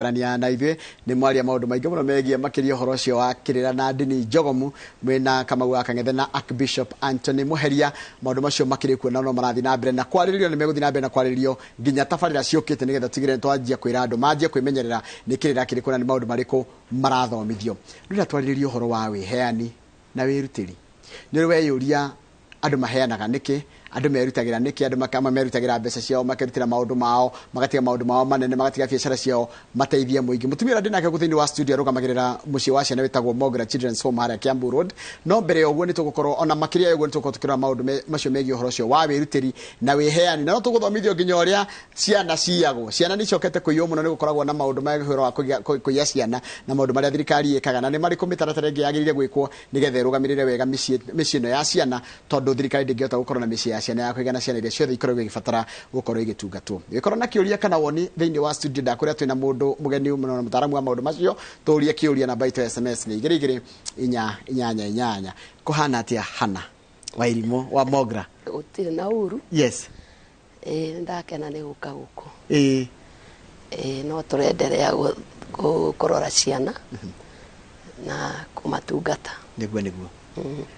Gũikarania na ithuĩ nĩ mwaria maũndũ maingĩ mũno megiĩ makĩria ũhoro ũcio wa kĩrĩra na ndini njogomu mwĩna Kamau wa Kang'ethe na Archbishop Anthony Muheria. Maũndũ macio makĩrĩ kuo na no marathiĩ na mbere na kwarĩrĩrio, nĩ megũthiĩ na mbere na kwarĩrĩrio nginya tabarĩra ciũkĩte, nĩgetha tigĩrĩre twanjia kwĩra andũ manjie kwĩmenyerera nĩ kĩrĩra kĩrĩkũ na nĩ maũndũ marĩkũ marathomithio. Rĩrĩa twarĩrĩria ũhoro wa wĩheani na wĩrutĩri, nĩ ũrĩ weyũria andũ maheanaga nĩkĩ, andũ merutagĩra nĩkĩ, andũ amwe merutagĩra mbeca ciao, makerutĩra maũndũ mao, magatiga maũndũ mao manene, magatiga biacara ciao mateithie mũingĩ. Mũtumia ũrĩa ndĩnake gũkũ thĩinĩ wa studio arũgamagĩrĩra mũciĩ wa ciana wĩtagwo Mogra Children's Home harĩa Kiambu Road. No mbere ya ũguo nĩtũgũkorwo ona makĩria ya ũguo nĩtũgũkorwo tũkĩrora maũndũ macio megiĩ ũhoro ũcio wa wĩrutĩri na wĩheani, na no tũgũthomithio nginya ũrĩa ciana ciyagwo. Ciana nĩ icokete kũiywo mũno, nĩ gũkoragwo na maũndũ ma ũhoro wa kũiya ciana na maũndũ marĩa thirikari ĩkaga, na nĩ marĩkũ mĩtaratara ĩngĩ yagĩrĩire gwĩkwo nĩgetha ĩrũgamĩrĩre wega mĩciĩ ĩno ya ciana, tondũ thirikari ndĩngĩhota gũkorwo na mĩciĩ ya ciana ya kũigana ciana iria ciothe ikoragwo igĩbatara gũkorwo igĩtungatwo. Gĩkorwo na kĩũria kana woni thĩinĩ wa studio, ndakwĩra twĩna mũndũ mũgeni mũno na mũtaaramu wa maũndũ macio, tũrie kĩũria. Namba itũ ya SMS nĩ 22488. Kũhana atĩa, Hana Wairimũ wa Mogra? Gũtirĩ na ũru. Ĩĩ, nĩndakena nĩ gũka gũkũ. Ĩĩ, no tũrenderea kũrora ciana na kũmatungata. Nĩguo.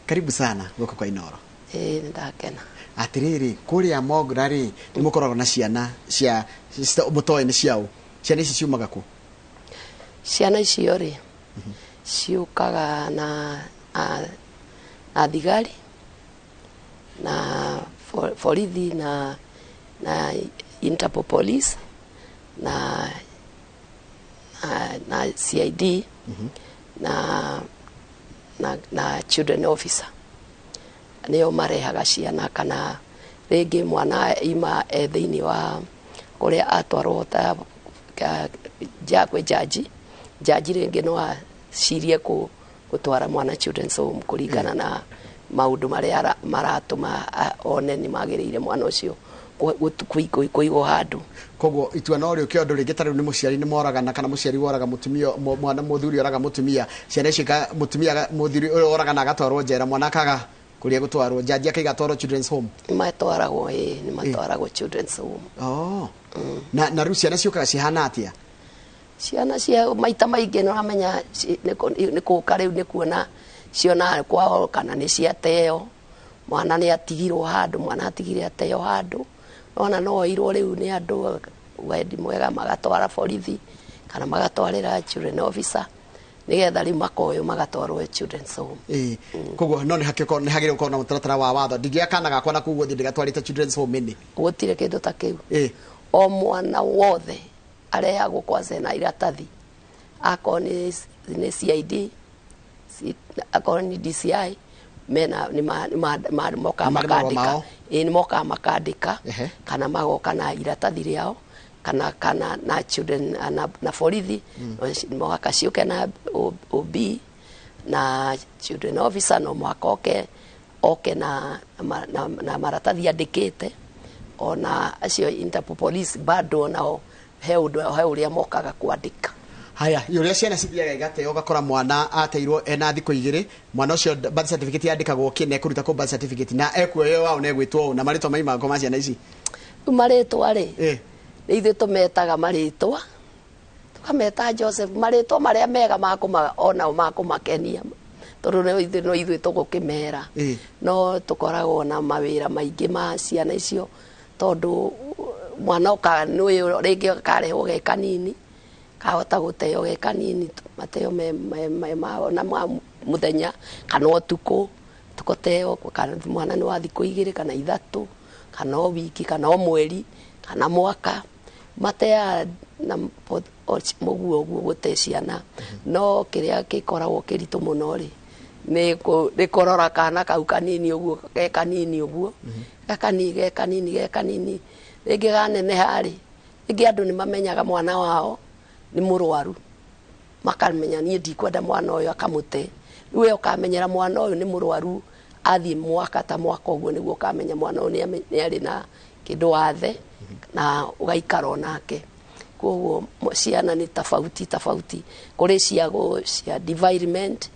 Karibu sana gũkũ kwa Inoro. Ĩĩ, nĩndakena. Atĩrĩrĩ, kũrĩa Mogra rĩ, nĩ mũkoragwo na ciana cia mũtoĩ nĩ ciao? Ciana ici ciumaga kũ? Ciana icio rĩ, ciũkaga na na thigari na borithi na Interpol police na CID na children officer, nĩo marehaga ciana, kana rĩngĩ mwana ima e thĩinĩ wa kũrĩa atwarwo ta ja kwĩ jaji rĩngĩ no acirie gũtwara mwana children's home kũringana na maũndũ marĩa maratũma one nĩ magĩrĩire mwana ũcio kũigwo handũ. Koguo itua no rĩũke ũndũ rĩngĩ, ta rĩu nĩ mũciari nĩ moragana, kana mũciari woraga mũtumia, mwana mũthuri oraga mũtumia, ciana icio mũtumia mũthuri ũyũ oragana agatwarwo njera, mwana akaga kũrĩa gũtwarwo, jaji akaiga atwarwo children's home. Matwaragwo, ĩĩ, nĩ matwaragwo children's home. Oh. Na rĩu ciana ciũkaga cihana atĩa? Ciana cia maita maingĩ nĩ ũramenya nĩ kũka rĩu nĩ kuona ciona kwao kana nĩ ciateo, mwana nĩ atigirwo handũ, mwana atigire ateo handũ, ona no oirwo rĩu nĩ andũ wendi mwega magatwara borithi kana magatwarĩra children officer, nĩgetha rĩu makoywo magatwarwo children's home. Ĩĩ, koguo no nĩ hagĩrĩire gũkorwo na mũtaratara wa watho, ndingĩoya kana gakwa na koguo thiĩ ndĩgatwarĩte children's home ĩnĩ. Gũtirĩ kĩndũ ta kĩu. O mwana wothe arehagwo kwanza na iratathi, akorwo nĩ CID, akorwo nĩ DCI, mena nĩ mokaga Nĩ marĩ marũa makandĩka. Mao? Ĩĩ, nĩ mokaga makandĩka kana magoka na iratathi rĩao kana na children na borithi no mũhaka ciũke na OB na children officer, no mũhaka oke na maratathi andĩkĩte. Ona acio Interpol police bado nao he ũndũ he ũrĩa mokaga kwandĩka. Haya, ũrĩa ciana cithiaga igateo, ũgakora mwana ateirwo ena thikũ 2, mwana ũcio birth certificate yandĩkagwo kĩ, na ekũruta kũ birth certificate, na ekuoyo wao na egwĩtwo ũũ, na marĩtwa maima ma ciana ici? Rĩu marĩtwa rĩ, nĩ ithuĩ tũmetaga marĩtwa, tũkameta Joseph, marĩtwa marĩa mega makũma onao makũmakenia, tondũ no ithuĩ tũgũkĩmera. No tũkoragwo na mawĩra maingĩ ma ciana icio, tondũ mwana oka nĩ ũyũ rĩngĩ karehwo ge kanini, kahota gũteo ge kanini, mateo me ma na ma mũthenya kana ũtukũ tũgũteo, kana mwana nĩ wa thikũ 2 kana 3 kana o wiki kana o mweri kana mwaka, mateaga na mũguo ũguo gũte ciana. No kĩrĩa gĩkoragwo kĩritũ mũno rĩ, nĩ kũrora kana kau kanini ũguo, ge kanini ũguo, gakanini, ge kanini, ge kanini, rĩngĩ ganeneha rĩ, rĩngĩ andũ nĩ mamenyaga mwana wao nĩ mũrwaru, makamenya niĩ ndikwenda mwana ũyũ, akamũte. Rĩu we ũkamenyera mwana ũyũ nĩ mũrwaru athiĩ mwaka ta mwaka ũguo, nĩguo ũkamenya mwana ũyũ nĩ arĩ na kĩndũ wathe, na ũgaikara onake. Koguo ciana nĩ tofauti tofauti, kũrĩ cia defilement.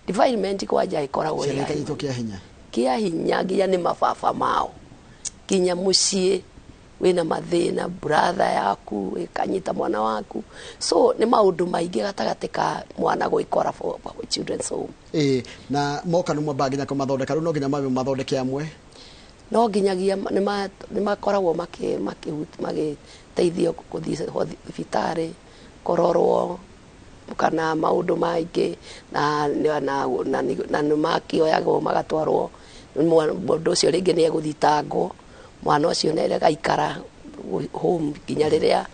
Defilement kwanja ĩkoragwo Ciana ikanyitwo kĩa hinya. Kĩa hinya, nginya nĩ mababa mao, nginya mũciĩ. Wĩna mathĩna, brother yaku ĩkanyita mwana waku. So nĩ maũndũ maingĩ gatagatĩ ka mwana gwĩkora for children's home. Ĩĩ, na moka nĩ mwamba nginya kũmathondeka, rĩu no nginya mabe mathondeke amwe? No nginyagia nĩ makoragwo magĩteithio gũthiĩ thibitarĩ kũrorwo kana maũndũ maingĩ, na nĩ makĩoyagwo magatwarwo. Mũndũ ũcio rĩngĩ nĩ egũthitangwo, mwana ũcio nĩ agaikara home nginya rĩrĩa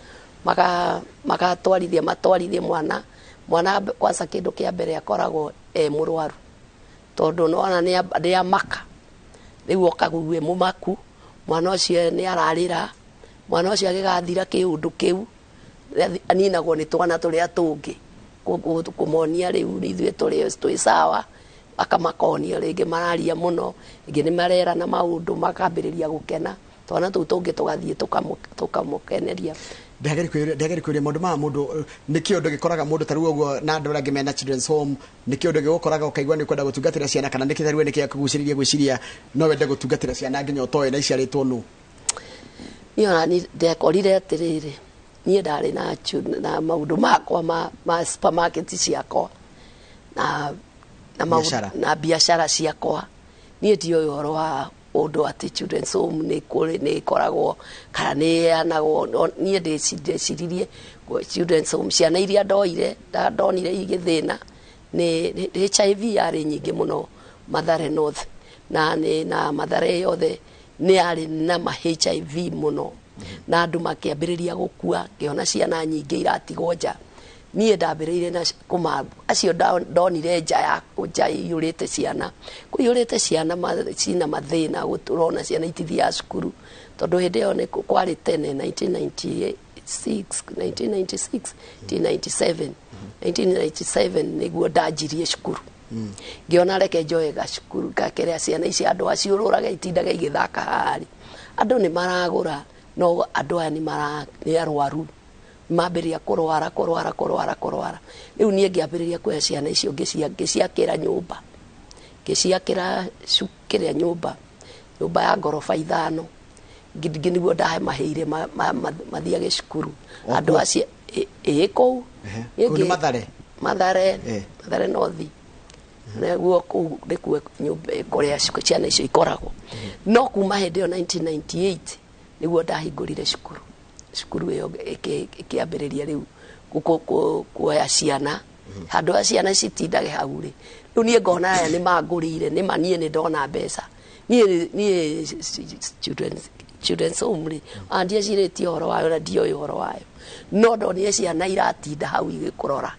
magatwarithia matwarithie mwana. Mwana kwanza kĩndũ kĩa mbere akoragwo e mũrwaru, tondũ nĩwona nĩ amaka, rĩu okagu e mũmaku. Mwana ũcio nĩ ararĩra, mwana ũcio agĩgathira kĩũndũ kĩu aninagwo nĩ twana tũrĩa tũngĩ kũmonia rĩu ithuĩ tũrĩ twĩ sawa, akamakonia rĩngĩ mararia mũno, rĩngĩ nĩ marerana maũndũ makambĩrĩria gũkena, twana tũu tũngĩ tũgathiĩ tũkamũkeneria. Ndageri kwĩria maũndũ maya, mũndũ nĩ kĩũndũ gĩkoraga mũndũ ta rĩu ũguo na andũ arĩa angĩ mena children's home, nĩ kĩũndũ gĩgũkoraga ũkaigua nĩ ũkwenda gũtungatĩra ciana, kana nĩ kĩtariwe nĩ kĩakũgucĩrĩria gwĩciria no wende gũtungatĩra ciana nginya ũtoĩ na iciarĩtwo nũ? Niĩ ona ndekorire atĩrĩrĩ, niĩ ndarĩ na maũndũ makwa ma supermarket ciakwa na Biacara. Na biacara ciakwa. Niĩ ndioĩ ũhoro wa ũndũ atĩ children's home nĩ kũrĩ, nĩ ĩkoragwo kana nĩ ĩheanagwo. No niĩ ndeciririe children's home, ciana iria ndoire, ndonire igĩthĩna nĩ HIV yarĩ nyingĩ mũno Mathare North, na nĩ na Mathare yothe nĩ yarĩ na ma HIV mũno, na andũ makĩambĩrĩria gũkua. Ngĩona ciana nyingĩ iratigwo nja. Niĩ ndambĩrĩirie na kũma acio ndonire nja ya nja iyũrĩte ciana, kũiyũrĩte ciana cina mathĩna, ũrona ciana itithiaga cukuru, tondũ hĩndĩ ĩyo nĩ kwarĩ tene 1996, 1996, 1997, 1997 nĩguo ndanjirie cukuru. Ngĩona reke njoe gacukuru gakĩrĩa ciana ici, andũ acio ũrũraga itindaga igĩthaka haha rĩ, andũ nĩ maragũra, no andũ aya nĩ arwaru, mambĩrĩria kũrwara kũrwara kũrwara kũrwara. Rĩu niĩ ngĩambĩrĩria kuoya ciana icio, ngĩciakĩra nyũmba, ngĩciakĩra kĩrĩa nyũmba, nyũmba ya ngoroba 5, nĩguo ndamaheire mathiage cukuru. O Andũ kuo? acio ĩ kũu. Ehe. Niĩ Kũu nĩ Mathare? Mathare, Mathare North. Nĩguo kũu nĩkuo nyũmba kũrĩa ciana icio ikoragwo. No kuma hĩndĩ ĩyo 1998 nĩguo ndahingũrire cukuru. Cukuru ĩyo ĩkĩambĩrĩria rĩu kuoya ciana. Handũ ha ciana citindage hau rĩ, rĩu niĩ ngona aya nĩ mangũrĩire, nĩ ma niĩ nĩ ndona mbeca. Niĩ children's home rĩ, ona ndiecirĩtie ũhoro wayo na ndioĩ ũhoro wayo, no ndonire ciana iratinda hau igĩkũrora,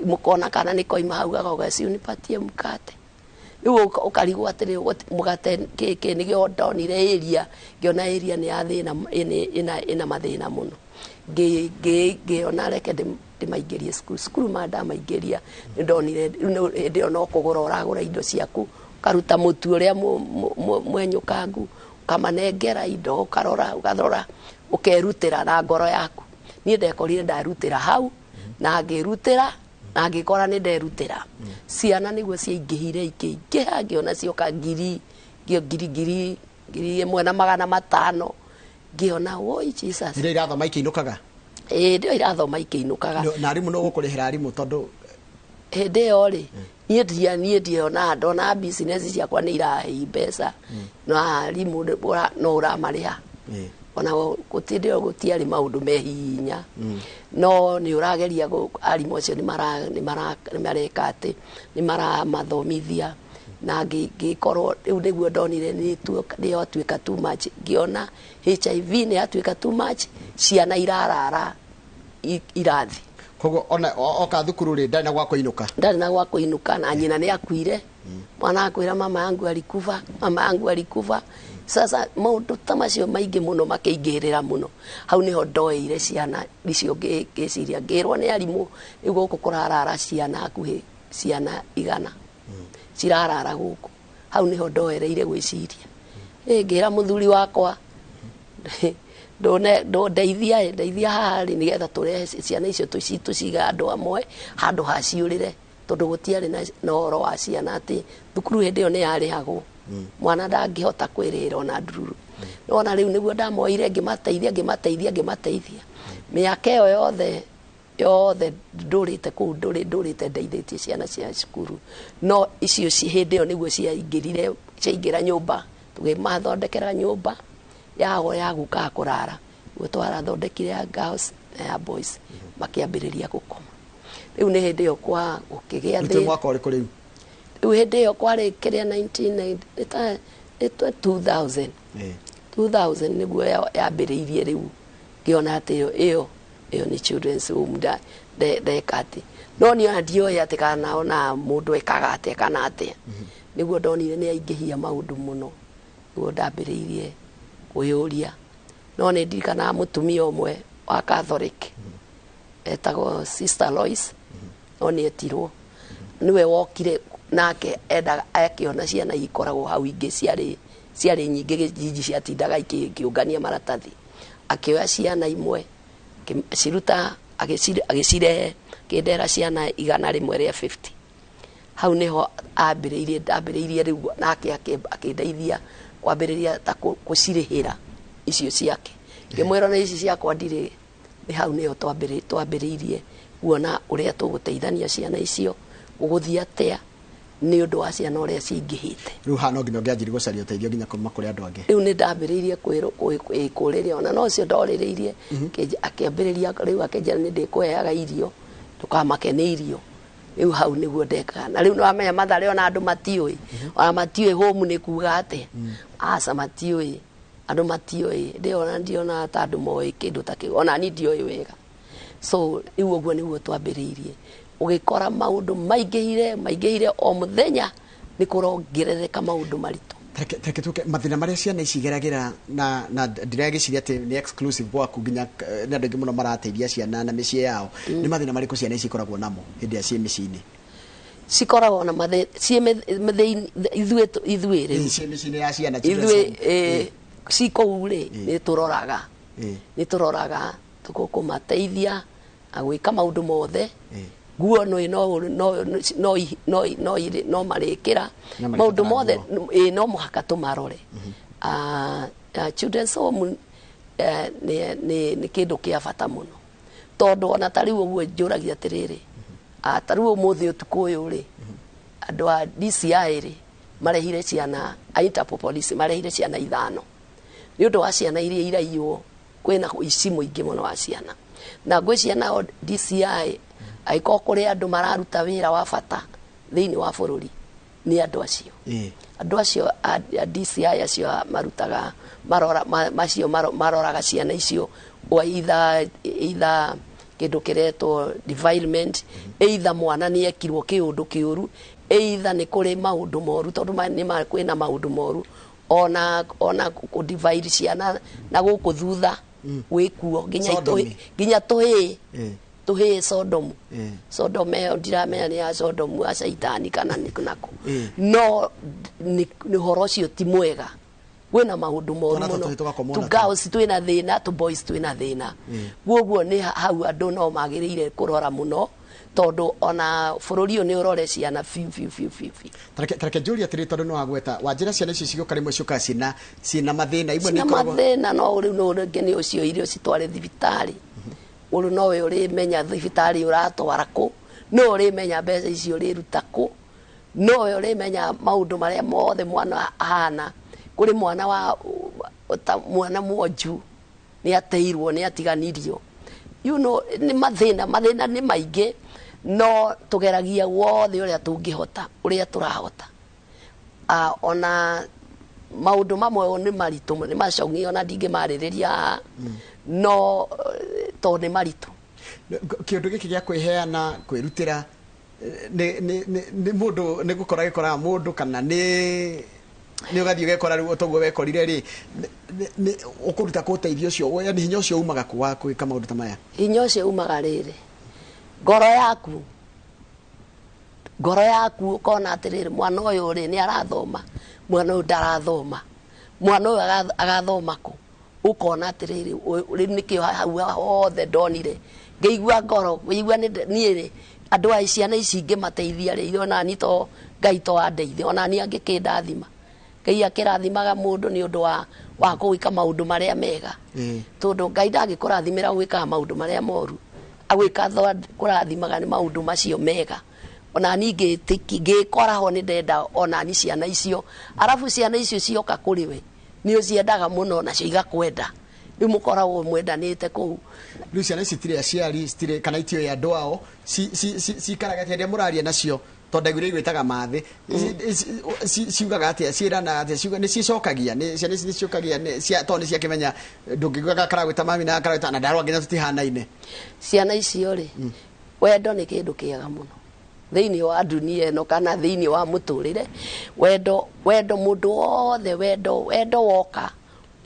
mũkona kana nĩ koima hau gakauga si unipatie mkate. Rĩu ũkarigwo atĩrĩ, mũgate kĩ nĩkĩo ndonire area, ngĩona area nĩ ya thĩna, ĩna mathĩna mũno. Ngĩona reke ndĩmaingĩrie cukuru. Cukuru ma ndamaingĩria nĩ ndonire rĩu hĩndĩ ĩyo no kũgũra ũragũra indo ciaku, ũkaruta mũtu ũrĩa mwenyũkangu, ũkamanengera indo, ũkarora, ũkarora, ũkerutĩra na ngoro yaku. Niĩ ndekorire ndarutĩra hau, na ngĩrutĩra, na ngĩkora nĩ nderutĩra. Ciana nĩguo ciaingĩhire, ikĩingĩha, ngĩona cioka ngiri, ngiri, ngiri, ngiri ĩmwe na magana matano. Ngĩona, woi Jesus. Iria irathoma ikĩinũkaga? Ĩĩ, ndio irathoma ikĩinũkaga. Na arimũ no gũkũrĩhĩra arimũ tondũ hĩndĩ ĩyo rĩ, niĩ ndiona, ndona business ciakwa nĩ irahe mbeca, na arimũ no ũramarĩha. Ona gũtirĩ ĩyo gũtiarĩ maũndũ me hinya. No nĩ ũrageria arimũ acio nĩ mareka atĩ nĩ maramathomithia. Na ngĩkorwo rĩu nĩguo ndonire nĩ yatuĩka too much. Ngĩona HIV nĩ yatuĩka too much, ciana irarara irathi. Koguo ona oka thukuru rĩ, ndarĩ na gwa kũinũka? Ndarĩ na gwa kũinũka, na nyina nĩ akuire. Mwana akwĩra mama yangu alikufa, mama yangu alikufa. Sasa maũndũ ta macio maingĩ mũno makĩingĩrĩra mũno. Hau nĩho ndoeire ciana icio, ngĩciria, ngĩrwo nĩ arimũ rĩu gũkũ kũrarara ciana hakuhĩ ciana 100 cirarara gũkũ. Hau nĩho ndoereire gwĩciria. Ngĩra mũthuri wakwa, ndeithia, ndeithia haha rĩ, nĩgetha tũrehe ciana icio tũciga andũ amwe handũ ha ciũrĩre, tondũ gũtiarĩ na ũhoro wa ciana atĩ thukuru hĩndĩ ĩyo nĩ yarĩhagwo. Mwana ndangĩhota kwĩrĩhĩra ona ndururu. Nona rĩu nĩguo ndamoire ngĩmateithia ngĩmateithia ngĩmateithia mĩaka ĩyo yothe yothe ndũrĩte kũu ndũrĩte ndeithĩtie ciana cia cukuru. No icio hĩndĩ ĩyo nĩguo ciaingĩrire ciaingĩra nyũmba, tũkĩmathondekera nyũmba yao ya gũkaga kũrara. Nĩguo twarathondekire ya girls na ya boys makĩambĩrĩria gũkoma. Rĩu nĩ hĩndĩ ĩyo kwa gũkĩgĩa thĩna. Mwaka ũrĩkũ rĩu? Rĩu hĩndĩ ĩyo kwarĩ kĩrĩa 19 2000. 2000 nĩguo yambĩrĩirie rĩu ngĩona atĩ ĩyo ĩyo nĩ children's home ndeka atĩ no niĩ ona ndioĩ atĩ kana ona mũndũ ekaga atĩa kana atĩa. Nĩguo ndonire nĩ aingĩhia maũndũ mũno, nĩguo ndambĩrĩirie kwĩyũria. No nĩ ndirikanaga mũtumia ũmwe wa Catholic etagwo Sister Lois, no nĩ etirwo nĩwe wokire nake endaga akĩona ciana ikoragwo hau ingĩ ciarĩ nyingĩ gĩjiji ciatindaga ikĩũngania maratathi. Akĩoya ciana imwe ciruta agĩcirehe kĩndera ciana 150. Hau nĩho ambĩrĩirie ndambĩrĩirie rĩu nake akĩndeithia kwambĩrĩria ta kũcirĩhĩra icio ciake. Ngĩmwĩra na ici ciakwa ndirĩ. Nĩ hau nĩho twambĩrĩirie kuona ũrĩa tũgũteithania ciana icio gũgũthiĩ atĩa nĩ ũndũ wa ciana ũrĩa cingĩhĩte. Rĩu haha no nginya ũngĩanjirie gũcaria ũteithio nginya kuma kũrĩ andũ angĩ. Rĩu nĩ ndambĩrĩirie kũrĩrĩa ona no ũcio ndorĩrĩirie akĩambĩrĩria rĩu akĩnjĩra nĩ ndĩkũheaga irio ndũkamake nĩ irio. Rĩu hau nĩguo ndekaga. Na rĩu nĩwamenya Mathare ona andũ matiũĩ, ona matiũĩ home nĩ kuga atĩa. Aca matiũĩ, andũ matiũĩ. Ndĩona ndiona ta andũ moĩ kĩndũ ta kĩu, ona niĩ ndioĩ wega. So rĩu ũguo nĩguo twambĩrĩirie. Ũgĩkora maũndũ maingĩhire maingĩhire o mũthenya nĩ kũrongerereka maũndũ maritũ. Tareke tuke mathĩna marĩa ciana ici igeragĩra na ndiragĩciria atĩ nĩ exclusive gwaku nginya nĩ andũ aingĩ mũno marateithia ciana na mĩciĩ yao. Nĩ mathĩna marĩkũ ciana ici ikoragwo namo hĩndĩ ĩrĩa ciĩ mĩciĩ-inĩ? Cikoragwo na mathĩna ciĩ ithuĩ rĩu ciĩ mĩciĩ-inĩ ya ciana ithuĩ ci kũu rĩ nĩ tũroraga nĩ tũroraga tũkũmateithia na gwĩka maũndũ mothe. Nguo no no no no no no no marĩkĩra maũndũ mothe no mũhaka tũmarore. Children's home nĩ kĩndũ kĩa bata mũno tondũ ona ta rĩu ũguo njũragia atĩrĩrĩ, ta rĩu ũmũthĩ ũtukũ ũyũ rĩ andũ a DCI rĩ marehire ciana a Interpol police marehire ciana 5 nĩ ũndũ wa ciana iria iraiywo. Kwĩna ũici mũingĩ mũno wa ciana na ngwĩciria nao DCI angĩkorwo kũrĩ andũ mararuta wĩra wa bata thĩinĩ wa bũrũri nĩ andũ acio. Andũ acio a DCI acio marutaga marora macio maroraga ciana icio either kĩndũ kĩretwo defilement, either mwana nĩ ekirwo kĩũndũ kĩũru, either nĩ kũrĩ maũndũ moru tondũ nĩ kwĩna maũndũ moru ona kũ divide ciana na gũkũ thutha wĩkuo nginya tũhĩĩ tũhĩĩ Sodomu. Sodom ĩyo ndiramenya nĩ ya Sodomu ya Shaitani kana nĩ nako. No nĩ ũhoro ũcio ti mwega. Kwĩna maũndũ moru mũno. Tu girls twĩna thĩna, tu boys twĩna thĩna. Guoguo nĩ hau andũ no magĩrĩire kũrora mũno tondũ ona bũrũri ũyũ nĩ ũrore ciana biũ biũ biũ biũ. Tareke njũrie atĩrĩ tondũ nĩ wagweta wanjĩra ciana icio cigĩũka rĩmwe ciũkaga ciĩna mathĩna imwe nĩ ikoragwo mathĩna no rĩu no rĩngĩ nĩ ũcio irio citware thibitarĩ. Ũrũ nowe ũrĩmenya thibitarĩ ũratwara kũ, no ũrĩmenya mbeca icio ũrĩruta kũ, nowe ũrĩmenya maũndũ marĩa mothe mwana ahana. Kũrĩ mwana wa mwana mwonju nĩ ateirwo nĩ atiganirio. You know, nĩ mathĩna mathĩna nĩ maingĩ no tũgeragia wothe ũrĩa tũngĩhota ũrĩa tũrahota. Ona maũndũ mamwe nĩ maritũ nĩ macongi ona ndingĩmarĩrĩria no tondũ nĩ maritũ. Kĩũndũ gĩkĩ gĩa kwĩheana kwĩrutĩra nĩ mũndũ nĩ gũkora gĩkoraga mũndũ kana nĩ ũgathiĩ ũgekora rĩu toguo wekorire rĩ ũkũruta kũ ũteithio ũcio, yani hinya ũcio umaga kũ wa gwĩka maũndũ ta maya? Hinya ũcio umaga rĩrĩ ngoro yaku ũkona atĩrĩrĩ mwana ũyũ rĩ nĩ arathoma, mwana ũyũ ndarathoma, mwana ũyũ agathoma kũ, ũkona atĩrĩrĩ rĩu nĩkĩo hau hothe ndonire ngĩigua ngoro ngĩigua niĩ rĩ andũ a ciana ici ingĩmateithia rĩ ona niĩ to Ngai to andeithie ona niĩ angĩkĩndathima Ngai akĩrathimaga mũndũ nĩ ũndũ wa gwĩka maũndũ marĩa mega. Tondũ Ngai ndangĩkũrathimĩra gwĩkaga maũndũ marĩa moru, agwĩka kũrathimaga nĩ maũndũ macio mega. Ona ni ngĩkora ho nĩ ndenda ona ni ciana icio, arabu ciana icio cioka kũrĩ we nĩ ũciendaga mũno nacio igakwenda, rĩu mũkoragwo mwendanĩte kũu. Rĩu ciana ici citirĩ aciari, citirĩ kana itiũĩ andũ ao, cikaraga atĩa rĩrĩa mũraria nacio? Tondũ ndaiguire igwĩtaga mathĩ, ciugaga atĩa, ciĩranaga atĩa, nĩ cicokagia, ciana ici nĩ ciũkagia, tondũ nĩ ciakĩmenya ndũngĩigua karagwĩta mami na karagwĩta na ndarora nginya tũtihanaine. Ciana icio rĩ, wendo nĩ kĩndũ kĩega mũno thĩinĩ wa dunia ĩno kana thĩinĩ wa mũtũrĩre. Wendo, wendo mũndũ wothe, wendo, wendo woka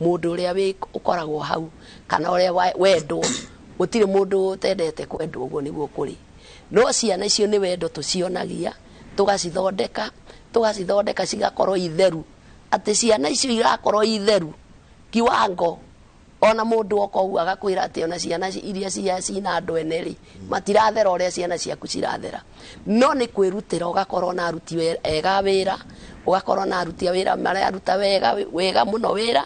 mũndũ ũrĩa wĩ ũkoragwo hau kana ũrĩa wendwo, gũtirĩ mũndũ ũtendete kwendwo, ũguo nĩguo kũrĩ. No ciana icio nĩ wendo tũcionagia, tũgacithondeka, tũgacithondeka cigakorwo itheru, atĩ ciana icio irakorwo itheru kiwango ona mũndũ oka ũguo agakwĩra atĩ ona ciana iria cina andũ ene rĩ, matirathera ũrĩa ciana ciaku cirathera. No nĩ kwĩrutĩra, ũgakorwo na aruti ega wĩra, ũgakorwo na aruti a wĩra mararuta wega, wega mũno wĩra,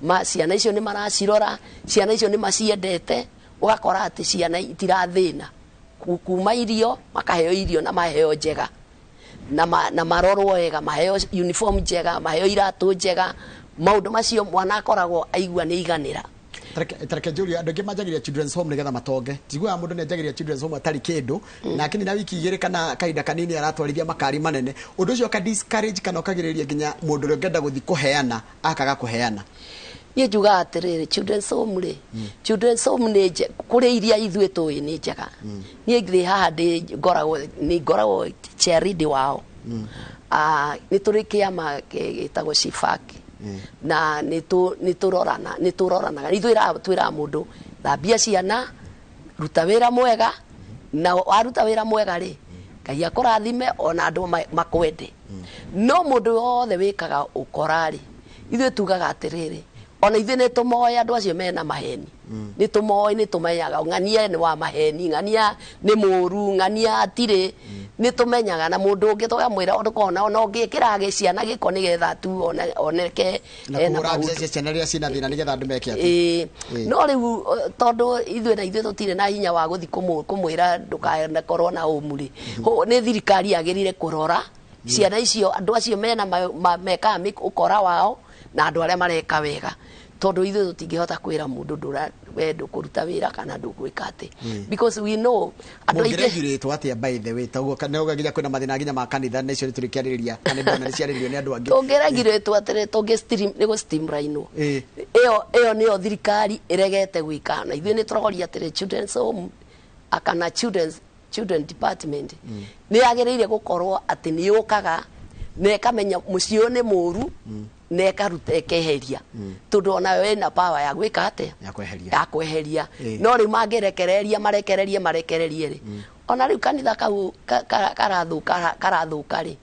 ma ciana icio nĩ maracirora, ciana icio nĩ maciendete, ũgakora atĩ ciana itirathĩna. Kuma irio, makaheo irio na maheo njega, na marorwo wega, maheo uniform njega, maheo iratũ njega, maũndũ macio mwana akoragwo aigua nĩ iganĩra. Tareke njũrie, andũ aingĩ manjagĩria children's home nĩgetha matonge. Njiguaga mũndũ nĩ anjagĩria children's home atarĩ kĩndũ, nake nĩ na wiki igĩrĩ kana kahinda kanini aratwarithia makari manene. Ũndũ ũcio ũka discourage kana ũkagirĩrĩria nginya mũndũ ũrĩa ũngĩenda gũthiĩ kũheana akaga kũheana. Niĩ njugaga atĩrĩrĩ, children's home rĩ, children's home nĩ kũrĩ iria ithuĩ tũĩ nĩ njega. Niĩ ndĩ haha ndĩ ngoragwo, nĩ ngoragwo chairlady wao. Nĩ tũrĩ kĩama gĩtagwo CIFAC. Na nĩ tũrorana, nĩ tũroranaga. Ithuĩ twĩraga mũndũ thambia ciana, ruta wĩra mwega, na waruta wĩra mwega rĩ, Ngai akũrathime ona andũ makwende. No mũndũ wothe wĩkaga ũkora rĩ, ithuĩ tugaga atĩrĩrĩ, ona ithuĩ nĩ tũmoĩ andũ acio mena maheni. Nĩ tũmoĩ, nĩ tũmenyaga ng'ania nĩ wa maheni, ng'ania nĩ mũru, ng'ania atirĩ, nĩ tũmenyaga. Na mũndũ ũngĩ tũkamwĩra ũndũ ona ũngĩkĩra ciana gĩko nĩgetha tu oneke na kũhũra mbica cia ciana rĩrĩa ciĩna thĩna nĩgetha andũ meke atĩ. No rĩu tondũ ithuĩ na ithuĩ tũtirĩ na hinya wa gũthiĩ kũmwĩra ndũkanakorwo na ũmu rĩ, nĩ thirikari yagĩrĩire kũrora ciana icio, andũ acio mena mekaga ũkora wao na andũ arĩa mareka wega. Tondũ ithuĩ tũtingĩhota kwĩra mũndũ ndũra we ndũkũruta wĩra kana ndũgwĩka atĩ. Because we know andũ aingĩ mũngĩregulate atĩa by the way, toguo kana nginya kwĩna mathĩna nginya ma kanitha na icio nĩtũrĩkĩarĩrĩria kana ndona nĩciarĩrĩrio nĩ andũ angĩ. Tũngĩregulate atĩrĩ, tũngĩ stream, nĩ gũ streamline. Ĩyo nĩyo thirikari ĩregete gwĩka, na ithuĩ nĩtũroria atĩrĩ, children's home kana children department nĩ yagĩrĩire gũkorwo atĩ nĩ yũkaga na ĩkamenya mũciĩ ũyũ nĩ mũru na ĩkaruta ĩkeheria, tondũ onayo ĩna power ya gwĩka atĩa, ya kweheria. No rĩu mangĩrekereria marekererie marekererie rĩ, ona rĩu kanitha kau karathũka rĩ,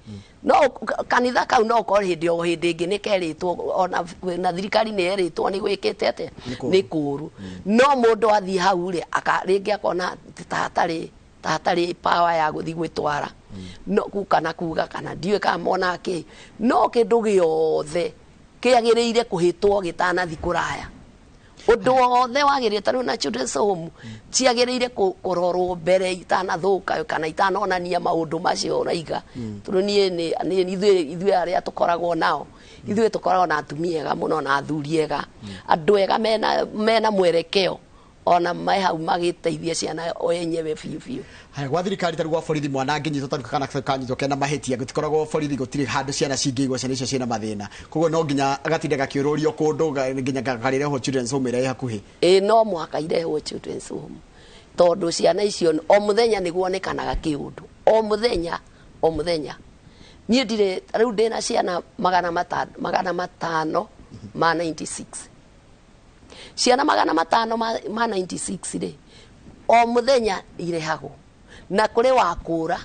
no kanitha kau no ũkorwo hĩndĩ o hĩndĩ ĩngĩ nĩ kerĩtwo, ona na thirikari nĩ yerĩtwo nĩ gwĩkĩte atĩa, nĩ kũũru. No mũndũ athiĩ hau rĩ, rĩngĩ akona ta hatarĩ power ya gũthiĩ gwĩtwara, no kana kuga kana ndiũĩ kana mona kĩ, no kĩndũ gĩothe kĩagĩrĩire kũhĩtwo gĩtanathiĩ kũraya. Ũndũ wothe wagĩrĩire, ta rĩu na children's home ciagĩrĩire kũrorwo mbere itanathũka kana itanonania maũndũ macio ũraiga. Tondũ niĩ ithuĩ arĩa tũkoragwo nao, ithuĩ tũkoragwo na atumia ega mũno na athuri ega, andũ ega mena mwerekeo, ona mai hau magĩteithia ciana o enyewe biũ biũ. Haya, gwa thirikari ta gwa borithi mwana angĩnyitwo ta kana kanyitwo kena mahĩtia, gũtikoragwo borithi, gũtirĩ handũ ciana cingĩigwo ciana icio ciĩna mathĩna, koguo no nginya agatinda gakĩũrũrio kũndũ nginya karĩrehwo children's home ĩrĩa ĩ hakuhĩ. Ĩĩ, no mũhaka irehwo children's home, tondũ ciana icio o mũthenya nĩguonekanaga kĩũndũ, o mũthenya, o mũthenya. Niĩ ndirĩ, rĩu ndĩna ciana 596. Ciana 596 rĩ, o mũthenya irehagwo, na kũrĩ wa kũra,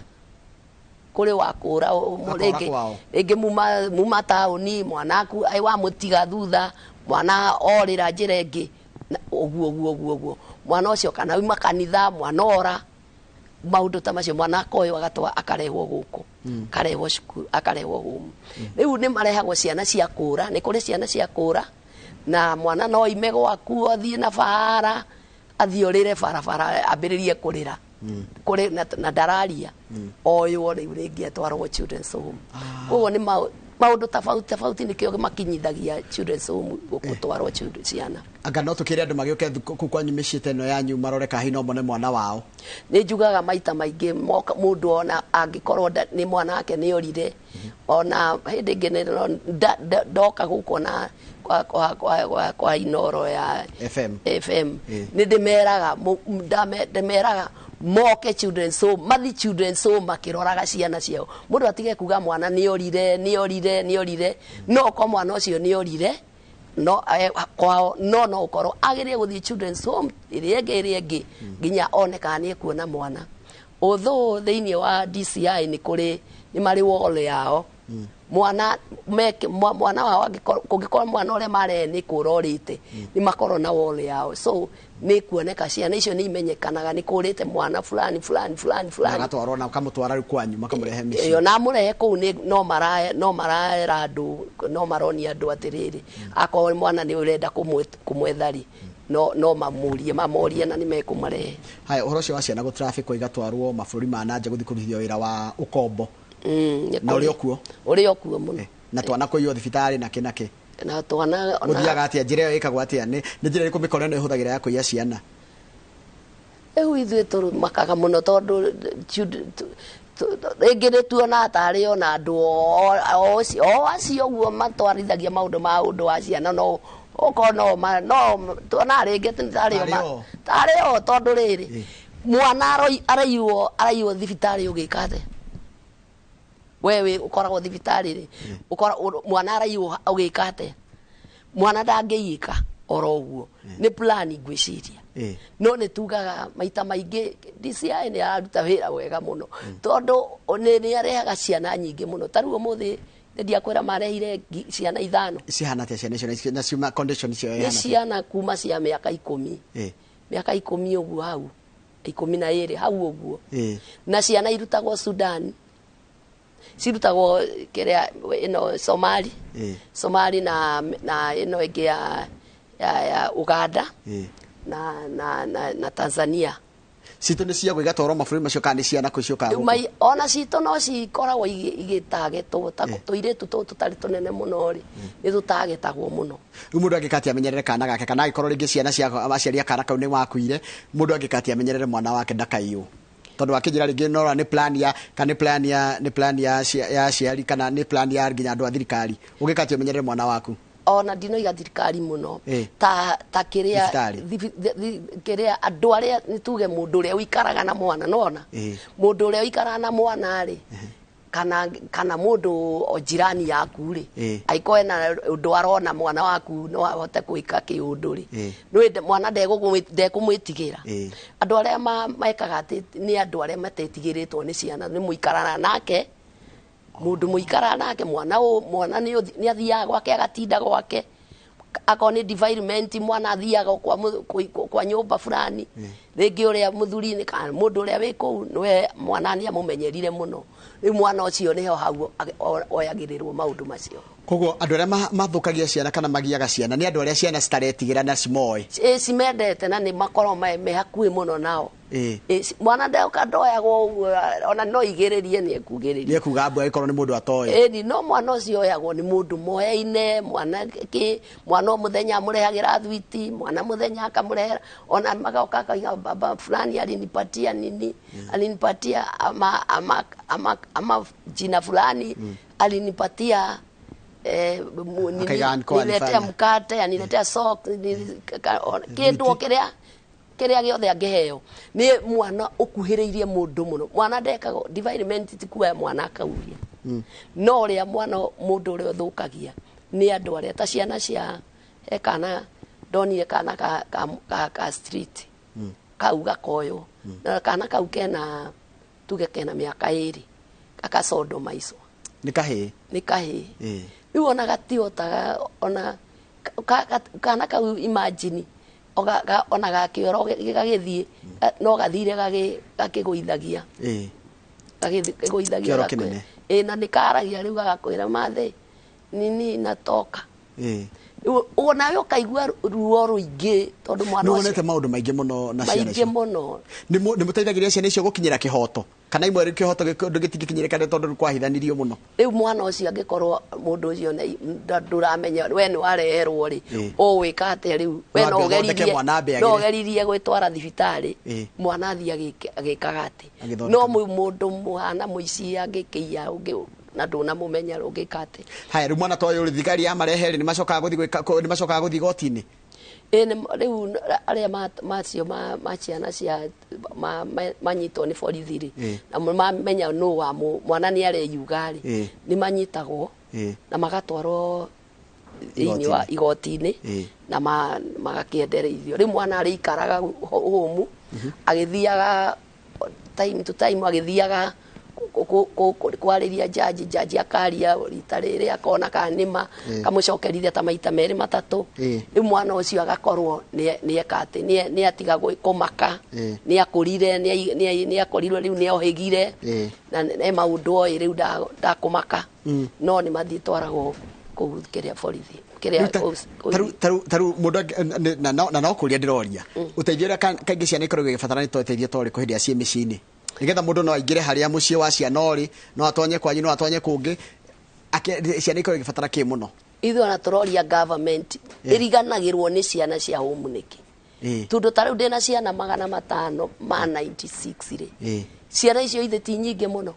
kũrĩ wa kũra rĩngĩ muma taũni, mwana aku ai wamũtiga thutha, mwana orĩra njĩra ĩngĩ, ũguo ũguo ũguo ũguo, mwana ũcio kana uma kanitha, mwana ora. Maũndũ ta macio, mwana akoywo agatwa akarehwo gũkũ, akarehwo cukuru, akarehwo home. Rĩu nĩ marehagwo ciana cia kũra, nĩ kũrĩ ciana cia kũra, na mwana no ime gwaku athiĩ na bara, athiĩ orĩre barabara, ambĩrĩrie kũrĩra kũrĩ na ndararia, oywo rĩu rĩngĩ atwarwo children's home. Koguo nĩ maũndũ tofauti tofauti nĩkĩo makinyithagia children's home gũtwarwo ciana. Anga no tũkĩre andũ magĩũke kũu kwanyu mĩciĩ ta ĩno yanyu marore kana hihi no mone mwana wao? Nĩ njugaga maita maingĩ moka, mũndũ ona angĩkorwo nĩ mwana wake nĩ orire, ona hĩndĩ ĩngĩ nĩ ndoka gũkũ na kwa Inoro ya FM. FM, nĩ ndĩmeraga ndĩmeraga moke children's home, mathi children's home makĩroraga ciana ciao. Mũndũ atige kuga mwana nĩ orire, nĩ orire, nĩ orire. No ko mwana ũcio nĩ orire no kwao, no ũkorwo agĩrĩire gũthiĩ children's home ĩrĩa ĩngĩ, ĩrĩa ĩngĩ, nginya one kana nĩ ekuona mwana. Although thĩinĩ wa DCI nĩ kũrĩ, nĩ marĩ wall yao, mwana meke mwana wao kũngĩkorwo mwana ũrĩa marehe nĩ kũra orĩte, nĩ makorwo na wall yao, so nĩ kuoneka ciana icio nĩ imenyekanaga nĩ kũrĩte mwana fulani fulani fulani fulani. Agatwarwo na makamũtwara rĩu kwanyu, makamũrehe mĩciĩ. Ĩyo namũrehe kũu nĩ no mara no maraera andũ, no maronia andũ atĩrĩrĩ, akorwo mwana nĩ ũrenda kũmwetha rĩ, no mamũrie, mamorie na nĩ mekũmarehe. Haya, ũhoro ũcio wa ciana gũtrafficwo igatwarwo mabũrũri ma nanja gũthiĩ kũrutithio wĩra wa ũkombo, nĩ na ũrĩ kũrĩ. okuo? Ũrĩ okuo mũno. Na twana kũiywo thibitarĩ na kĩ na kĩ? Na twana ona Gũthiaga atĩa? Njĩra ĩyo ĩkagwo atĩa? Nĩ njĩra ĩrĩkũ mĩkora ĩno ĩhũthagĩra ya kũiya ciana? Rĩu ithuĩ tũmakaga mũno tondũ rĩngĩ nĩ tuonaga tarĩ ona andũ o acio ũguo matwarithagia maũndũ ma ũndũ wa ciana, no okorwo no tuonaga rĩngĩ tarĩ o Tarĩ o. tarĩ o, tondũ rĩrĩ, mwana araiywo thibitarĩ, ũgĩka atĩa? We wĩ ũkoragwo thibitarĩ rĩ, mwana araiywo, ũgĩka atĩa? Mwana ndangĩiyĩka oro ũguo, nĩ plan ngwĩciria. No nĩ tugaga maita maingĩ DCI nĩ araruta wĩra wega mũno, tondũ nĩ arehaga ciana nyingĩ mũno. Ta rĩu ũmũthĩ nĩ ndiakwĩra marehire ciana 5. Cihana atĩa ciana icio, na ciuma condition cio Nĩ ĩhana atĩa? ciana kuma cia mĩaka 10, mĩaka 10 ũguo, hau 12 hau ũguo. Na ciana irutagwo Sudan, cirutagwo kĩrĩa ĩno Somali, Somali na ĩno ĩngĩ ya Uganda na Tanzania. Citũ nĩ ciagwo igatwarwo mabũrũri macio kana nĩ ciana kũ ciũkaga Rĩu gũkũ? Ona citũ no cikoragwo igĩtagetwo ta tũirĩtu tũtũ tũtarĩ tũnene mũno rĩ, nĩ tũtagetagwo mũno. Rĩu mũndũ angĩka atĩa amenyerere kana gake, kana angĩkorwo rĩngĩ ciana cia aciari a kana kau nĩ makuire, mũndũ angĩka atĩa amenyerere mwana wake ndakaiywo? Tondũ wakĩnjĩra rĩngĩ nora nĩ plan ya kana nĩ plan ya nĩ plan ya ya aciari kana nĩ plan ya nginya andũ a thirikari, ũngĩka atĩa ũmenyerere mwana waku? Ona ndinoiga thirikari mũno, ta kĩrĩa Thibitarĩ. Kĩrĩa andũ arĩa nĩ tuge mũndũ ũrĩa ũikaraga na mwana nona, mũndũ ũrĩa ũikaraga na mwana rĩ, kana mũndũ o jirani yaku rĩ, angĩkorwo ena ũndũ arona mwana waku no ahote gwĩka kĩũndũ rĩ, nĩ mwana ndekũmwĩtigĩra. Andũ arĩa mekaga atĩ nĩ andũ arĩa matetigĩrĩtwo nĩ ciana, nĩ mũikaraga nake, mũndũ mũikaraga nake, mwana mwana nĩ athiaga gwake, agatinda gwake, akorwo nĩ defilement, mwana athiaga kwa nyũmba fulani, rĩngĩ ũrĩa mũthuri-inĩ kana mũndũ ũrĩa wĩ kũu nĩwe mwana nĩ amũmenyerire mũno. Rĩu mwana ũcio nĩho hau oyagĩrĩrwo maũndũ macio. Koguo andũ arĩa mathũkagia ciana kana magiaga ciana nĩ andũ arĩa ciana citaretigĩra na cimoĩ? Ĩ, cimendete na nĩ makorwo me hakuhĩ mũno nao. Ĩ, mwana ndoka ndoyagwo ũguo, ona no igĩrĩrie nĩ ekugĩrĩria. Nĩ ekuga mbu angĩkorwo nĩ mũndũ atoĩ. Ĩni, no mwana ũcio oyagwo nĩ mũndũ moyaine, mwana kĩ mwana o mũthenya amũrehagĩra thwiti, mwana mũthenya akamũrehera, ona magoka akauga baba fulani alinipatia nini, alinipatia ama jina fulani, alinipatia nini, Akaiga anko niletea alifanya. mkate, aniletea socks, kĩndũ o kĩrĩa gĩothe angĩheo nĩ mwana ũkuhĩrĩirie mũndũ mũno. Mwana ndekaga defilement, ti kuoya mwana akauria, no ũrĩa mwana mũndũ ũrĩa ũthũkagia nĩ andũ arĩa ta ciana cia he kana ndonire kana ka street kau gakoywo, na kana kau kena tuge kena mĩaka 2, gakacondomaicwo. Nĩ kahĩĩ? Nĩ kahĩĩ. Rĩu ona gatihotaga ona kana kau, imagine. Ona gakĩoro gagĩthiĩ no gathire gakĩgũithagia. Gakĩgũithagia. Kĩoro kĩnene. Ĩ, na nĩ karagia rĩu gagakwĩra mathe nini natoka. Rĩu ũguo nawe ũkaigua ruo rũingĩ tondũ mwana Nĩ ũcio wonete maũndũ maingĩ mũno na ciana maingĩ icio. Mũno. Nĩ mũteithagĩrĩria ciana icio gũkinyĩra kĩhoto kana imwe kĩhoto gĩtingĩkinyĩrĩka tondũ kwahithanĩrio mũno? Rĩu mwana ũcio angĩkorwo mũndũ ũcio ndũramenya we nĩ wareherwo rĩ, ũgwĩka atĩa rĩu? We no Wambe ũthondeke ũgeririe mwana ambe no agĩre. ũgeririe gwĩtwara thibitarĩ, mwana athiĩ agĩkaga atĩ Agĩthondeka. no mũndũ mũhana mũici angĩkĩiya ũngĩ na ndũnamũmenya ũngĩka atĩ? Haya, rĩu mwana ta ũyũ rĩ, thigari yamarehe rĩ, nĩ macokaga gũthiĩ igoti-inĩ? Ĩ, rĩu arĩa macio ma ciana cia manyitwo nĩ borithi rĩ, na mamenya nũ wa mwana nĩ areyuga rĩ, nĩ manyitagwo na magatwarwo thĩinĩ wa igoti-inĩ na magakĩendereithio. Rĩu mwana arĩikaraga hũmu agĩthiaga time to time, agĩthiaga kwarĩria jaji, jaji akaria rita rĩrĩ akona kana nĩma kamũcokerithia ta maita merĩ matatũ. Rĩu mwana ũcio agakorwo nĩ eka atĩ nĩ atiga kũmaka, nĩ akũrire, nĩ akorirwo rĩu nĩ ohĩgire na nĩ maũndũ oĩ rĩu ndakũmaka, no nĩ mathiĩ twaragwo kũu kĩrĩa borithi kĩrĩa Rĩu tarĩu mũndũ na no kũria ndĩroria, ũteithio ũrĩa kaingĩ ciana ikoragwo igĩbatara nĩ ũteithio ta ũrĩkũ hĩndĩ ĩrĩa ciĩ mĩciĩ-inĩ, nĩgetha mũndũ no aingĩre harĩa mũciĩ wa ciana ũrĩ, no atonye kwanyu, no atonye kũngĩ, ciana ikoragwo igĩbatara kĩ mũno? Ithuĩ ona tũroria government ĩriganagĩrwo nĩ ciana cia home nĩkĩ? Tondũ ta rĩu ndĩna ciana 596 rĩ, ciana icio ithe ti nyingĩ mũno?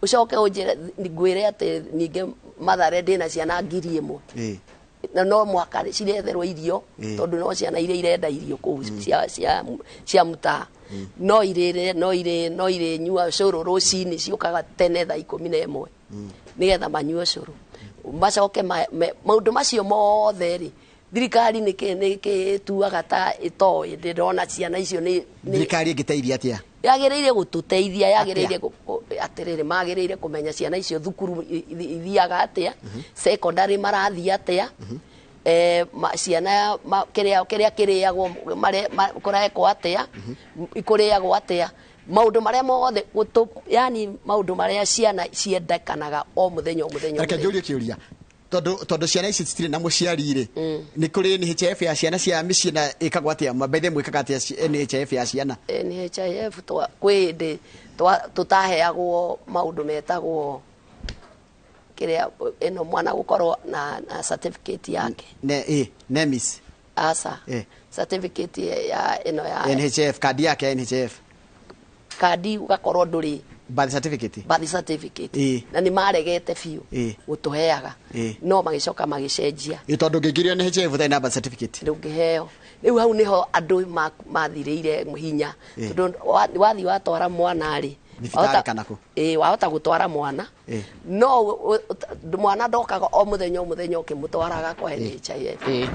Ũcoke ũnjĩre ngwĩre atĩ ningĩ Mathare ndĩna ciana 1000 na no mwaka ciretherwo irio, tondũ no ciana iria irenda irio kũu cia mtaa, no irĩre, no irĩ nyua cũrũ rũcinĩ, ciũkaga tene thaa 11 nĩgetha manyue cũrũ, macoke maũndũ macio mothe rĩ, thirikari nĩkĩ ĩtuaga ta ĩtoĩ? Ndĩrona ciana icio nĩ Thirikari ĩngĩteithia atĩa? Yagĩrĩire gũtũteithia, yagĩrĩire atĩrĩrĩ, magĩrĩire kũmenya ciana icio thukuru ithiaga atĩa, secondary marathiĩ atĩa, ciana kĩrĩa kĩrĩagwo kũrekwo atĩa, kũrĩagwo atĩa, maũndũ marĩa mothe yani maũndũ marĩa ciana ciendekanaga o mũthenya o mũthenya o Reke mũthenya. Njũrie kĩũria, tondũ ciana ici citirĩ na mũciari rĩ, nĩ kũrĩ NHIF ya ciana cia mĩciĩ na ĩkagwo atĩa? Mabaithe mwĩkaga atĩa NHIF ya ciana? NHIF kwĩ hĩndĩ tũtaheagwo maũndũ metagwo kĩrĩa ĩno mwana gũkorwo na certificate yake. Ne NEMIS? Asa. Certificate ya ĩno ya NHIF, kandi yake ya NHIF. Kandi ũgakorwo ndũrĩ Birth certificate. Birth certificate. Na nĩ maregete biũ gũtũheaga, no magĩcoka magĩcenjia. Ĩ, tondũ ũngĩingĩrio NHIF ũtarĩ na birth certificate? Ndũngĩheo. Rĩu hau nĩho andũ mathirĩire hinya, tondũ wathiĩ watwara mwana rĩ, Thibitarĩ kana kũ? Ĩ, wahota gũtwara mwana, no mwana ndokaga o mũthenya o mũthenya ũkĩmũtwaraga kwa NHIF.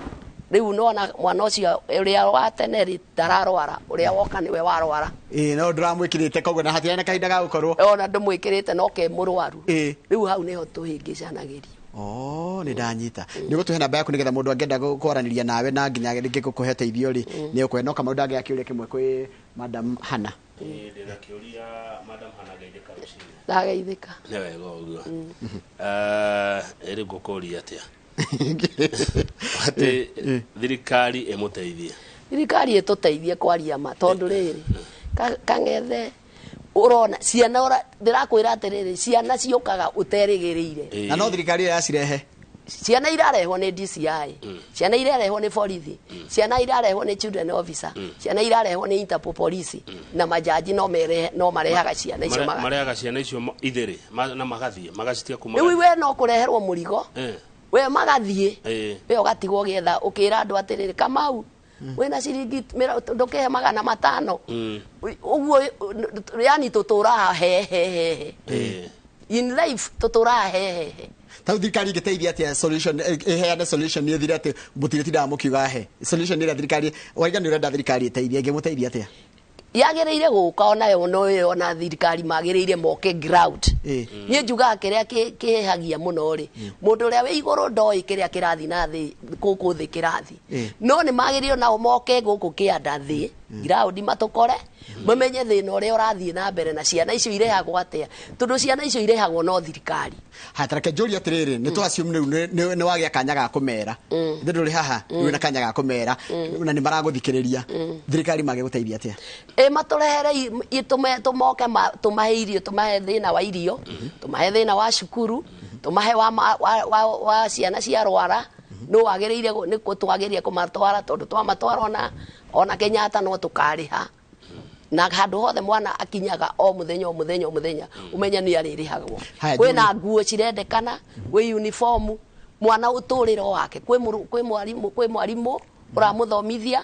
Rĩu nona mwana ũcio ũrĩa wa tene rĩ ndararwara, ũrĩa woka nĩwe warwara. Ĩ, no ndũramwĩkĩrĩte, koguo na hatirĩ na kahinda ga gũkorwo Ona ndũmwĩkĩrĩte no ke mũrwaru. Rĩu hau nĩho tũhĩngĩcanagĩrio. Oh, nĩ ndanyita. Nĩ ũgũtũhe namba yaku nĩgetha mũndũ angĩenda kwaranĩria nawe na nginya rĩngĩ gũkũhe ũteithio rĩ, nĩ ũkũhe. No Kamau ndangĩaga kĩũria kĩmwe kwĩ Madam Hannah. Ĩĩ, ndĩna kĩũria, Madam Hannah, geithĩka rũcinĩ. Ndageithĩka. Nĩ wega ũguo. Ĩrĩ ngũkũria atĩa atĩ thirikari ĩmũteithie? Thirikari ĩtũteithie kwaria ma, tondũ rĩrĩ kang'ethe ũrona ciana ndĩrakwĩra atĩrĩrĩ, ciana ciũkaga ũterĩgĩrĩire. Na no thirikari ĩyo yacirehe. Ciana irarehwo nĩ DCI, ciana irarehwo nĩ borithi, ciana irarehwo nĩ children officer, ciana irarehwo nĩ Interpol police, na majaji no merehe, no marehaga ciana icio. Marehaga ciana icio ithĩrĩ na magathiĩ magacitia kuma Rĩu we no kũreherwo mũrigo, we magathiĩ, we ũgatigwo ũgĩetha ũkĩra andũ atĩrĩrĩ, Kamau wĩna ciringi ndũkĩhe 500. Ũguo yani tũtũraga hehehehe. In life tũtũraga hehehe. Tau thirikari ĩngĩteithia atĩa? Solution, ĩheane solution nĩ ĩthire atĩ mũtirĩtindaga mũkiuga he solution ĩrĩa thirikari waiga nĩ ũrenda thirikari ĩteithie, ĩngĩmũteithia atĩa? Yagĩrĩire gũka onayo no ĩyo ona thirikari magĩrĩire moke ground. Niĩ njugaga kĩrĩa kĩhagia mũno rĩ, mũndũ ũrĩa wĩ igũrũ ndoĩ kĩrĩa kĩrathiĩ na thĩ gũkũ thĩ kĩrathiĩ. No nĩ magĩrĩire nao moke gũkũ kĩanda thĩ ground matũkore, mamenye thĩna ũrĩa ũrathiĩ na mbere na ciana icio irehagwo atĩa, tondũ ciana icio irehagwo no thirikari. Haya, tareke njũrie atĩrĩrĩ, nĩ tũ assume rĩu nĩ wagĩa kanya ga kũmera, ithe ndũrĩ haha, rĩu wĩna kanya ga kũmera na nĩ maragũthikĩrĩria, thirikari magĩgũteithia atĩa? Ĩ matũrehere tũmoke tũmahe irio, tũmahe thĩna wa irio, tũmahe thĩna wa cukuru, tũmahe wa ciana ciarwara, no wagĩrĩire nĩ twagĩrĩire kũmatwara, tondũ twamatwara ona Kenyatta no tũkarĩha. Na handũ hothe mwana akinyaga o mũthenya o mũthenya o mũthenya, ũmenye nĩ arĩrĩhagwo. Haya, Kwĩna nguo cirendekana, kwĩ uniform, mwana ũtũrĩro wake, kwĩ mwarimũ ũramũthomithia,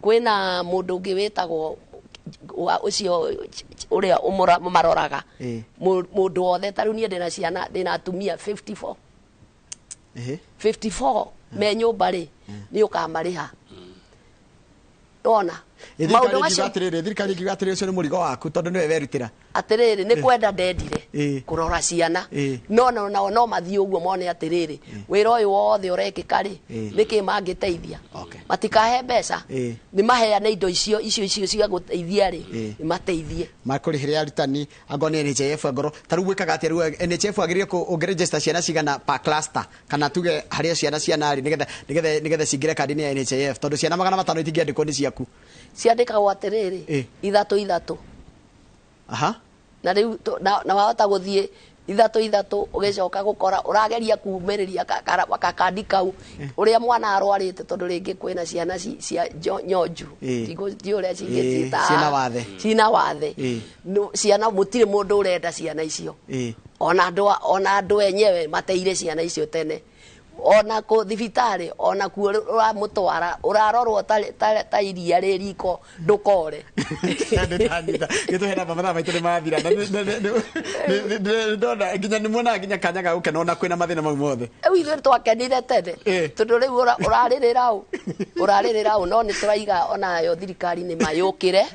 kwĩna mũndũ ũngĩ wĩtagwo ũcio ũrĩa ũmaroraga. Mũndũ wothe, ta rĩu niĩ ndĩna ciana, ndĩna atumia 54. 54 me nyũmba rĩ, nĩ ũkamarĩha. Wona? Maũndũ macio atĩrĩrĩ, thirikari ĩngiuga atĩrĩrĩ, ũcio nĩ mũrigo waku tondũ nĩwe werutĩra. Atĩrĩrĩ, nĩ kwenda ndendire kũrora ciana, no no nao no mathiĩ ũguo mone atĩrĩrĩ, wĩra ũyũ wothe ũrekĩka rĩ, nĩkĩ mangĩteithia? Matikahe mbeca, nĩ maheane indo icio icio icio cia gũteithia rĩ, nĩ mateithie. Makũrĩhĩre arutani, angorwo nĩ NHIF, angorwo ta rĩu gwĩkaga atĩa? Rĩu NHIF agĩrĩire ũngĩregister ciana cigana per cluster, kana tuge harĩa ciana ciana rĩ, nĩgetha cingĩre kandi-inĩ ya NHIF, tondũ ciana 500 itingĩandĩkwo nĩ ciaku. Ciandĩkagwo atĩrĩrĩ, ithatũ ithatũ. Na rĩu na wahota gũthiĩ ithatũ ithatũ, ũgĩcoka gũkora ũrageria kumĩrĩria gakandi kau ũrĩa mwana arwarĩte, tondũ rĩngĩ kwĩna ciana cia nyonju, ti ũrĩa cingĩciĩta, Ciĩna wathe. Ciĩna wathe. Ciana mũtirĩ mũndũ ũrenda ciana icio. Ona andũ enyewe mateire ciana icio tene. Ona kũ thibitarĩ, ona kuo ũramũtwara, ũrarorwo ta iria rĩ riko, ndũkore. Gĩtũhe namba, mathaa maitũ nĩ mathira. Na ndona nginya nĩ muonaga nginya kanya ga gũkena ona kwĩna mathĩna mau mothe. Rĩu ithuĩ twakenire tene, tondũ rĩu ũrarĩrĩra ũ, ũrarĩrĩra ũ, no nĩ tũraiga onayo thirikari nĩ mayũkĩre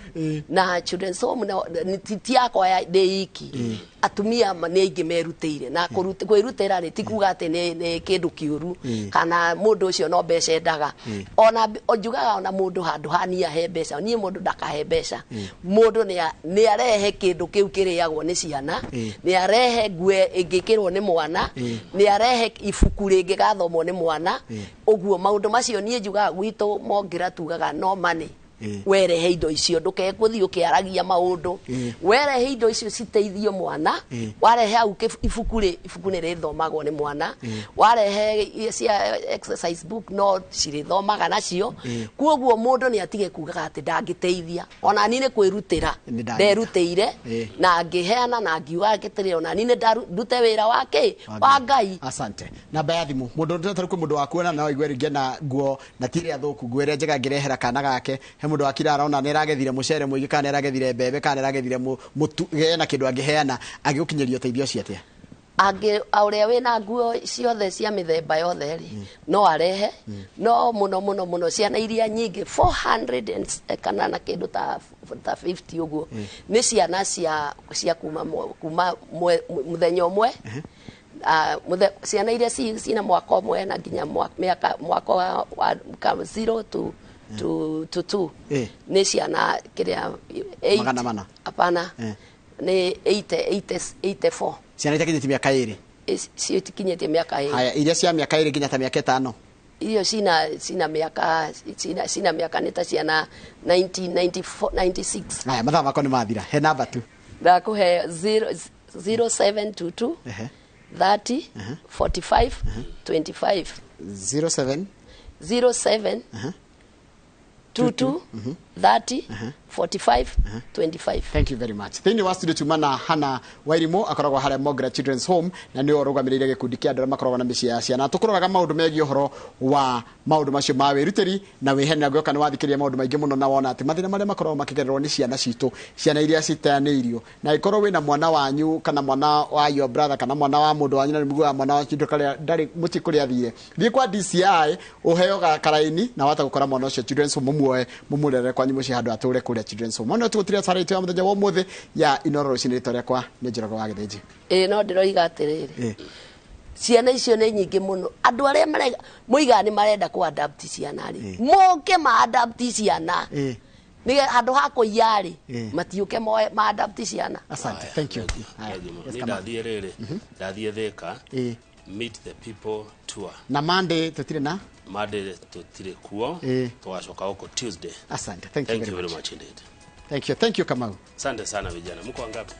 na children's home, na ti yakwa ndĩ iki. Atumia nĩ aingĩ merutĩire, na kwĩrutĩra rĩ ti kuga atĩ nĩ kĩndũ kĩũru, kana mũndũ ũcio no mbeca endaga. Ona njugaga ona mũndũ handũ ha niĩ ahe mbeca, niĩ mũndũ ndakahe mbeca. Mũndũ nĩ arehe kĩndũ kĩu kĩrĩagwo nĩ ciana, nĩ arehe nguo ĩngĩkĩrwo nĩ mwana, nĩ arehe ibuku rĩngĩgathomwo nĩ mwana. Ũguo maũndũ macio niĩ njugaga gwitũ Mongera tugaga no money. Werehe indo icio, ndũke gũthiĩ ũkĩaragia maũndũ. Werehe indo icio citeithie mwana. Warehe hau ibuku rĩ, ibuku nĩ rĩthomagwo nĩ mwana. Warehe cia exercise book no cirĩthomaga nacio. Kuoguo mũndũ nĩ atige kugaga atĩ ndangĩteithia. Ona niĩ nĩ kwĩrutĩra nderutĩire, na ngĩheana na ngiuga atĩrĩ, ona niĩ nĩ ndute wĩra wa kĩ? Wa Ngai. Asante. Namba ya thimũ, mũndũ tarĩu kwĩ mũndũ wa kuona no aigue rĩngĩ na nguo na ti ĩrĩa thũku, nguo ĩrĩa njega angĩrehera kana gake. He mũndũ wakira arona nĩ aragethire mũcere mũingĩ, kana nĩ aragethire mbembe, kana nĩ aragethire mũtu, ena kĩndũ angĩheana, angĩgũkinyĩria ũteithio ũcio atĩa? Angĩ ũrĩa wĩna nguo ciothe cia mĩthemba yothe rĩ, no arehe, no mũno mũno mũno ciana iria nyingĩ 400 and kana na kĩndũ ta 50 ũguo, nĩ ciana cia kuma mũthenya ũmwe. Ciana iria cina mwaka ũmwe na nginya mĩaka mwaka wa 0 to 2. Nĩ ciana kĩrĩa eight, Magana mana. Hapana. Nĩ 84. Ciana itakinyĩtie mĩaka ĩrĩ? Cio itikinyĩtie mĩaka ĩrĩ. Haya, iria cia mĩaka ĩrĩ nginya ta mĩaka ĩtano? Irio cina mĩaka, cina mĩaka nĩ ta ciana 1994, 96. Haya, mathaa makwa nĩ mathira. He namba tu. Ndakũhe 0722, 30, 45, 25. 07? 07, 22, 30, 45, 25. Thank you very much. Thĩinĩ wa studio tuma na Hannah Wairimu, akoragwo harĩa Mogera Children's Home, na nĩwe ũrũgamĩrĩire gĩkundi kĩa andũ arĩa makoragwo na mĩciĩ ya ciana. Tũkũroraga maũndũ megiĩ ũhoro wa maũndũ macio ma wĩrutĩri na wĩheni, na ngwĩhoka nĩ wathikĩrĩria maũndũ maingĩ mũno na wona atĩ mathĩna marĩa makoragwo makĩgererwo nĩ ciana citũ, ciana iria citeanĩirio. Na ĩkorwo wĩna mwana wanyu kana mwana wa your brother kana mwana wa mũndũ wanyu na nĩ mũiguaga mwana wanyu ndarĩ mũti kũrĩa athire, thiĩ kwa DCI ũheo karaini na wahota gũkora mwana ũcio Children's Home, mũmuoe mũmũrere kwanyu mũciĩ handũ atũre kũrĩa. Kũrĩa Children's Home. No tũgũtiria sara itũ ya mũthenya wa ũmũthĩ ya Inoro Rũcinĩ. Rĩtwa rĩakwa nĩ Njoroge wa Gĩthĩnji. Ĩĩ, no ndĩroiga atĩrĩrĩ, ciana icio nĩ nyingĩ mũno. Andũ arĩa moigaga nĩ marenda kũ adopt ciana rĩ, moke ma adopt ciana. Nĩ handũ ha kũiya rĩ, matiũke moe ma adopt ciana. Asante, thank you. Haya, yes, Ni Kamau. Ndathiĩ rĩrĩ, ndathiĩ Thĩka, meet the people tour. Na Monday tũtirĩ na Monday tũtirĩ kuo. Tũgacoka gũkũ Tuesday. Asante, thank you Thank very you very much. much indeed. Thank you, thank you, Kamau. Asante sana. Vijana, mko wangapi?